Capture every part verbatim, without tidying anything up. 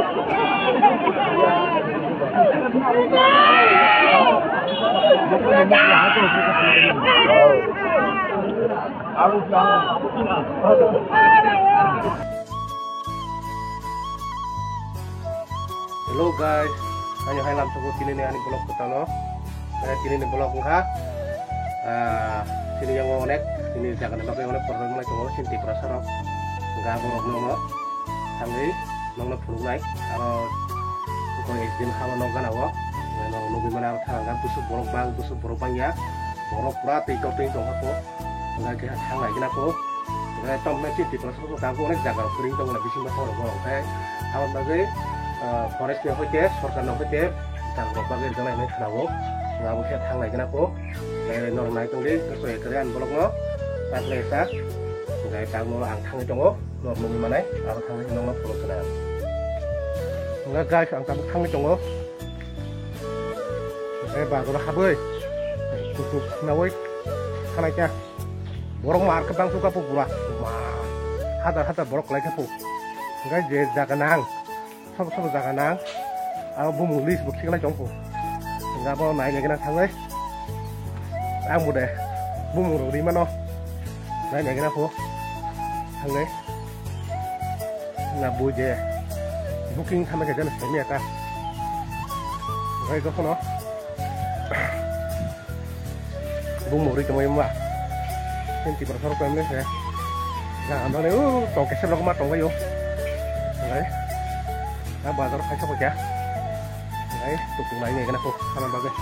Hello guys, ani hai lam soko tini ni ani vlog kotano. Eh, tini ni vlog wngkha, ah, tini yang onek, tini jaga ni bagwi onek problem wngkha, tini Tiprasa rok ga borok no thangwi nokno phunuknai, aro koi ek din habo nok gana o, nok nugwi mani aro thang busuk borok bang, busuk borok bang ya, borok pura twi tok twi tongkha po, hwnkhai khe thang lai gana po, hwnkhai tong nai chini Tiprasa rok tabuk onek jaga rok kwrwi tong nai bising bwsang rok, hwnkhai abo bagwi, ah, forest ni hoite, sorkar ni hoite, jaga rok bagwi rijak nai hinwi khwnago, abo khe thang lai gana po, norok nai tong di, kosoi kwrwi ani borok no, ta khlai sa, hwnkhai tabuk ang thangwi tongo. Norok nugwi manai, aro thangwi nokno phunuk swnai ang. Hwnkhai guys, ang tabuk thangwi tongo. Hwnkhai bazaro habwi, kuchuk khwnawi khanai kha. Borok mar khe bangsu kha po pura. Ma, hajar hajar borok kwlai kha po. Hwnkhai je jaga nang, sabo sabo jaga nang. Abo bumung list bo khiklai tong po. Hwnkhai abo nai nai gana thangwi. Ang bo de bumung rok ri mano. Nai nai gana po. Thangwi. Na bo je booking khamai khe jani semi ata. Bai ko kono. Bumung ri tongwi ma. Ken Tiprasa rok pemle se. Na ano ne u tong kesa rok ma tongwi o. Nai. Na bazar khai sok kya. Nai, tutung nai nai gana po. Sana bagwi.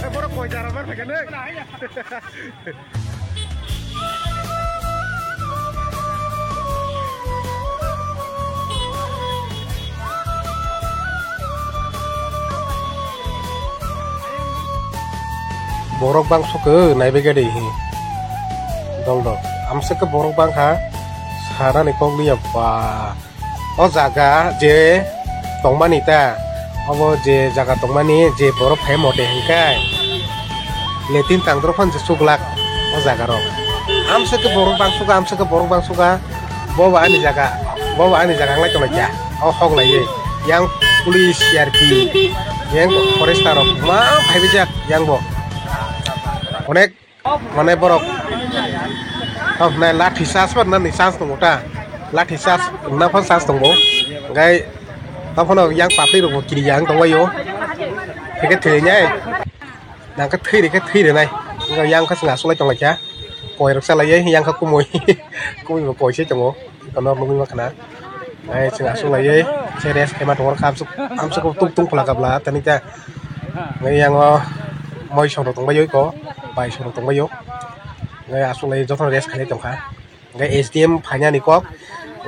Borok koi jara bar phai khe ne? Borok bangso khe naibe gede hi. Dol dol. Amswk khe borok bangkha. Sanani kok liya ba. O jaga je tongmani ta, obo je jaga tongmani je borok phai mote hinkai, latrine tangdrop phan je chuklak o jaga rok. Amswk khe borok bangsuka, amswk khe borok bangsuka, bo ba ani jaga, bo ba ani jaga wnglai tonglai kha, o hok laiwi. Yang police, C R P, yang forester rok ma phaibaijak yang bo. Onek Mane borok, oh, nai lathi charge ba nani chance tongo ta? Lathi charge na phan chance tongo. Gai, taphano yang public rok bo kiri yang tongbaio. Hingke thwi nai. Nang khe thwi rikhe thwi rinai. Yang khe chwng asulai tonglaikha. Koi rok chalaiwi yang khe kumui. Kumui bo koi se tongo. Kono nugwi mankha na. Ai chwng asulaiwi se rest khaima tongo kha amsuk amsuk tuk tung phala kabla tani ta. Ngai yang o moi song rok tongbaio ko. Bai song rok tongbaio. Ngai asulai jotono rest khainai tongkha. Hingke S D M phainani kok,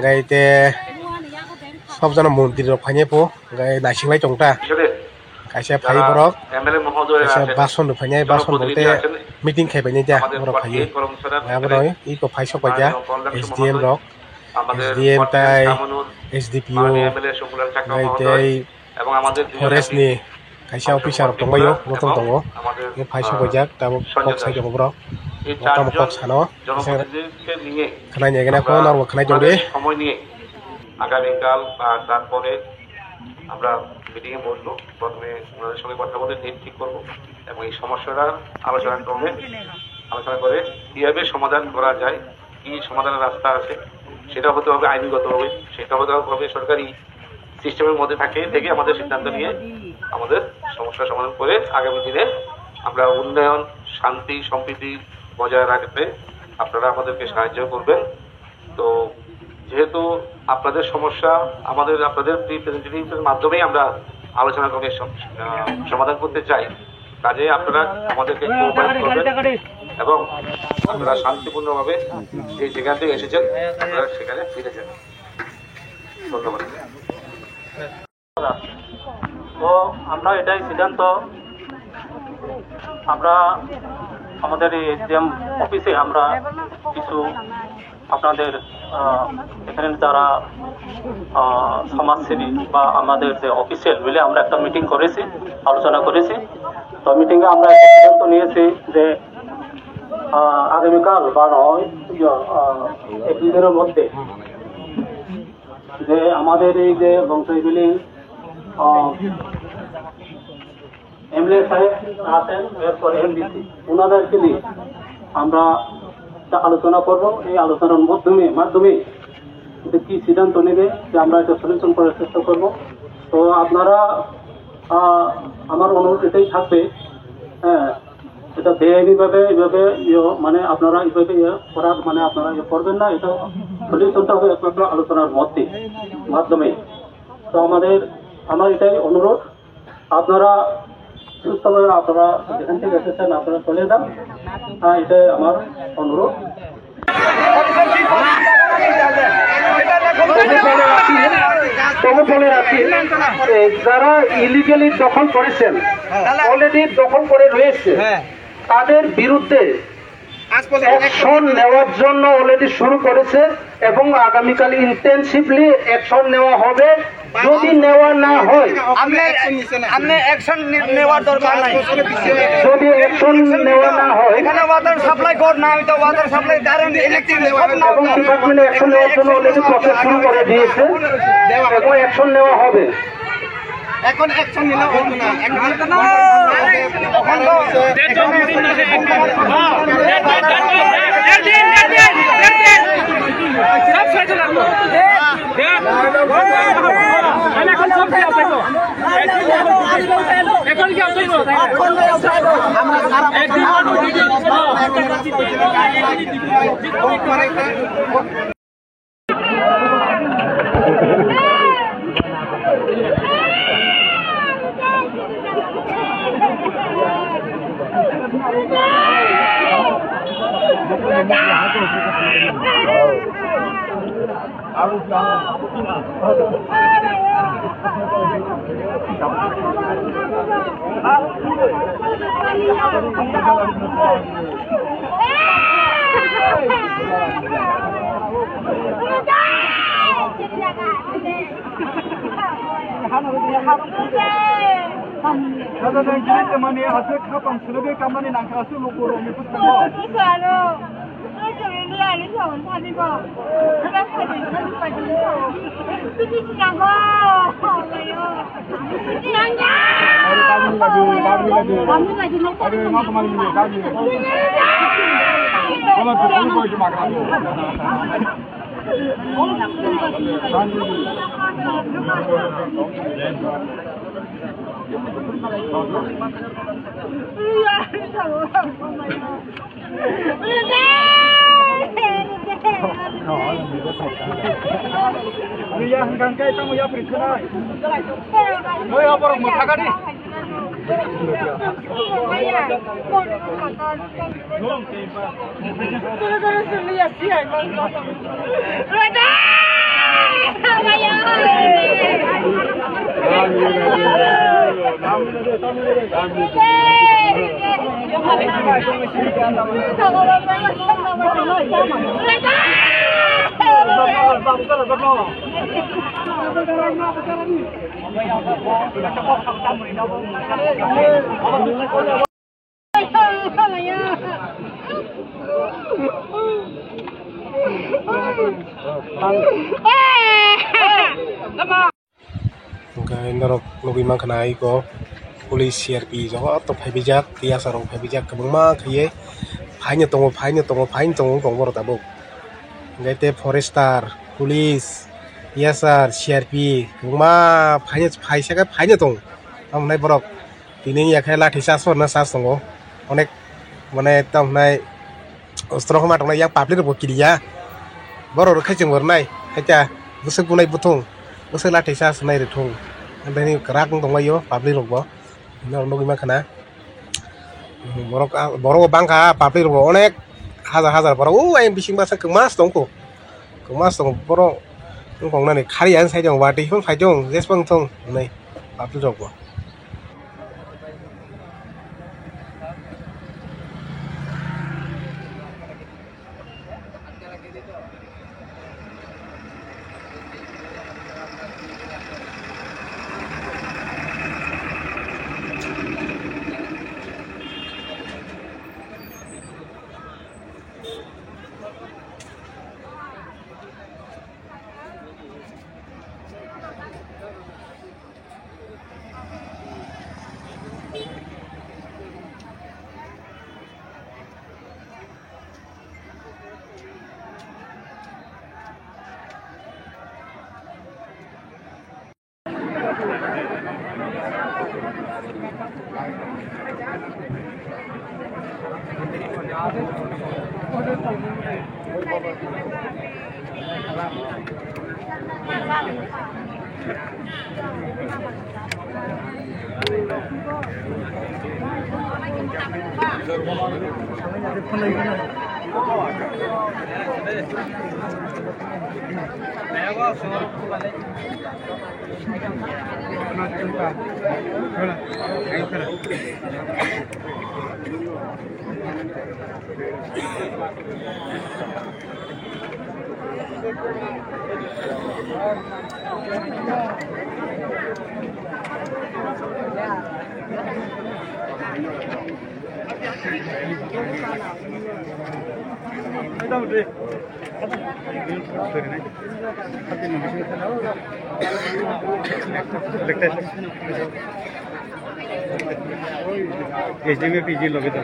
hingke te sob jona montri rok phainai po, hingke naising lai tong ta. Kaisa phai borok, kaisa bason rok phainai, bason rok te meeting khai painai ta, borok phaiwi. Hingke abono iko phai sok paikha S D M rok, S D M tai S D P O, hingke tei Forest ni kaisa officer rok tongbaio, joto tongo. Hingke phai sok paijak, tabuk kok sai tongo borok. Tamo kok sano, khnai ni agena phone norok khnai tong di. সময় নিয়ে আগামীকাল বা তারপরে আমরা মিটিং এ বসবো। প্রথমে ওনাদের সঙ্গে কথা বলে ডেট ঠিক করবো এবং এই সমস্যাটা আলোচনা ক্রমে আলোচনা করে কিভাবে সমাধান করা যায়, কি সমাধানের রাস্তা আছে, সেটা হতে হবে আইনগতভাবে, সেটা হতে হবে সরকারি সিস্টেমের মধ্যে থাকে থেকে আমাদের সিদ্ধান্ত নিয়ে আমাদের সমস্যা সমাধান করে আগামী দিনে আমরা উন্নয়ন, শান্তি, সম্প্রীতি বজায় রাখতে আপনারা আমাদেরকে সাহায্য করবেন। তো যেহেতু আপনাদের সমস্যা আমাদের, আপনাদের রিপ্রেজেন্টেটিভের মাধ্যমেই আমরা আলোচনা করে সম-, আহ, সমাধান করতে চাই, কাজে আপনারা আমাদেরকে কোঅপারেট করবেন এবং আপনারা শান্তিপূর্ণভাবে যে যেখান থেকে এসেছেন আপনারা সেখানে ফিরে যান। ধন্যবাদ। তো আমরা এটাই সিদ্ধান্ত, আমরা আমাদের এই এসডিএম অফিসে আমরা কিছু আপনাদের, আহ, এখানে যারা, আহ, সমাজসেবী বা আমাদের যে অফিসিয়াল মিলে আমরা একটা মিটিং করেছি, আলোচনা করেছি। তো মিটিংয়ে আমরা একটা সিদ্ধান্ত নিয়েছি যে, আহ, আগামীকাল বা নয়, ইয়ে, আহ, এক দুই দিনের মধ্যে যে আমাদের এই যে বংশাইবিলি, আহ, এমএলএ সাহেব আছেন, এরপর এমডিসি, ওনাদেরকে নিয়ে আমরা একটা আলোচনা করব। এই আলোচনার মাধ্যমে, মাধ্যমে যে কি সিদ্ধান্ত নেবে, যে আমরা একটা সলিউশন করার চেষ্টা করব। তো আপনারা, আহ, আমার অনুরোধ এটাই থাকবে, হ্যাঁ, এটা বেআইনি ভাবে এইভাবে ইয়ে, মানে আপনারা এইভাবে ইয়ে করার, মানে আপনারা ইয়ে করবেন না, এটা সলিউশনটা হবে একমাত্র আলোচনার মধ্যে, মাধ্যমে। তো আমাদের, আমার এটাই অনুরোধ, আপনারা সুস্থভাবে আপনারা যেখান থেকে এসেছেন আপনারা চলে যান, হ্যাঁ, এটাই আমার অনুরোধ। তবু বলে রাখি, এ, যারা ইলিগালি দখল করেছেন, অলরেডি দখল করে রয়েছে, তাদের বিরুদ্ধে অ্যাকশন নেওয়ার জন্য অলরেডি শুরু করেছে এবং আগামীকাল ইন্টেনসিভলি অ্যাকশন নেওয়া হবে। যদি নেওয়া না হয়, আপনি, আপনি অ্যাকশন নি-, নেওয়ার দরকার নাই। যদি অ্যাকশন নেওয়া না হয়, এখানে ওয়াটার সাপ্লাই ঘর না হইতো, ওয়াটার সাপ্লাই কারেন্ট, ইলেকট্রিক সব না এবং হইতো। ডিপার্টমেন্ট অ্যাকশন নেওয়ার জন্য অলরেডি প্রসেস শুরু করে দিয়েছে এবং অ্যাকশন নেওয়া হবে। এখন অ্যাকশন নিলে হতো না। এখন তো Raja dan giri temani aswk khapang swrwgwi kamani nangkha aswk lukurokni bwskango. Iya, hingkang khe tamo yapri khwnai. Oi, aborok mwthakadi. Hwnkhe norok nugwi mankha na iko police, C R P joto phaibaijak, T S R rok phaibaijak kwbangma khaiye phaino tongo, phaino tongo, phaino tongo wng tong borok tabuk. Hwnkhe tei forester, police, T S R, C R P kwbangma phaino, phaisa khe phaino tongo. Tamo hwnai borok tini wngya khe lathi charge rwna charge tongo. Onek mane tamo hwnai ostro hwnma tongnai yang public rokbo kiriya. Borok rok khai chwng rwnai, haikhe bwswk bunai buthung, bwswk lathi charge rwnai rwthung. Amtwini kwrak wng tongmai o public rokbo. Norok nugwi mankha na. Borok, borok bo bangkha, public rok bo onek hajar hajar borok. O ayang bising masa kwma se tongkho. Kwma se tongo borok wngkok nani khari ang sai tongo, watwi phano phai tongo, jeswk wngthong hwnwi public rok bo. H D M P G loge to.